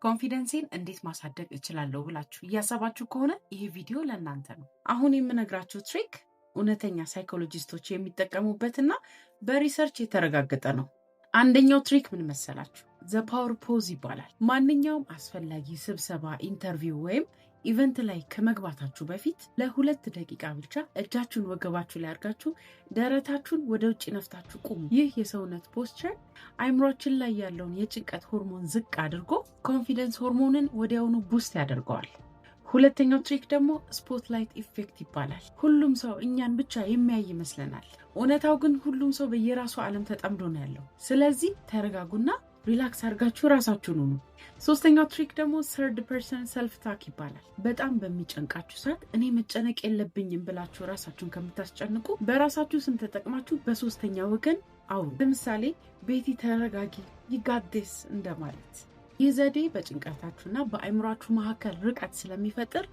Confidence ኤን እንዴት ማሳደግ እችላለሁ ብላችሁ እያሰባችሁ ከሆነ ይህ ቪዲዮ ለእናንተ ነው። አሁን የምነግራችሁ trick እውነተኛ ሳይኮሎጂስቶች የሚጠቀሙበትና በ research የተረጋገጠ ነው። አንደኛው trick ምን መሰላችሁ? The power pause ይባላል። ማንኛውም አስፈላጊ ስብሰባ፣ interview ወይም event ላይ ከመግባታችሁ በፊት ለ2 ደቂቃ ብቻ እጃችሁን ወገባችሁ ላይ አድርጋችሁ ደረታችሁን ወደ ውጭ ነፍታችሁ ቁሙ። ይህ የሰውነት posture አይምሯችን ላይ ያለውን የጭንቀት ሆርሞን ዝቅ አድርጎ confidence ሆርሞንን ወዲያውኑ boost ያደርገዋል። ሁለተኛው trick ደግሞ spotlight effect ይባላል። ሁሉም ሰው እኛን ብቻ የሚያይ ይመስለናል። እውነታው ግን ሁሉም ሰው በየራሱ ዓለም ተጠምዶ ነው ያለው። ስለዚህ ተረጋጉና relax አድርጋችሁ ራሳችሁን ሁኑ። ሶስተኛው trick ደግሞ third person self talk ይባላል። በጣም በሚጨንቃችሁ ሰዓት እኔ መጨነቅ የለብኝም ብላችሁ ራሳችሁን ከምታስጨንቁ በራሳችሁ ስም ተጠቅማችሁ በሶስተኛ ወገን አውሩ። ለምሳሌ "ቤቲ ተረጋጊ፣ you got this" እንደማለት። ይህ ዘዴ በጭንቀታችሁና በአእምሯችሁ መካከል ርቀት ስለሚፈጥር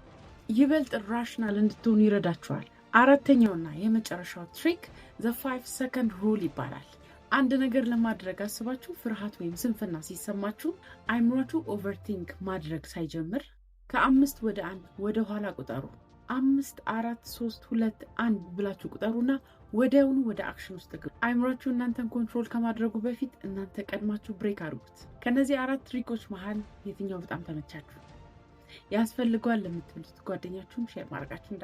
ይበልጥ rational እንድትሆኑ ይረዳችኋል። አራተኛውና የመጨረሻው trick the 5 second rule ይባላል። አንድ ነገር ለማድረግ አስባችሁ ፍርሃት ወይም ስንፍና ሲሰማችሁ አይምሯችሁ overthink ማድረግ ሳይጀምር ከአምስት ወደ አንድ ወደ ኋላ ቁጠሩ። አምስት፣ አራት፣ ሶስት፣ ሁለት፣ አንድ ብላችሁ ቁጠሩና ወዲያውኑ ወደ action ውስጥ ግቡ። አይምሯችሁ እናንተን control ከማድረጉ በፊት እናንተ ቀድማችሁ break አድርጉት። ከነዚህ አራት trick ኦች መሀል የትኛው በጣም ተመቻችሁ? ያስፈልገዋል ለምትሉት ጓደኛችሁም share ማድረጋችሁ እንዳ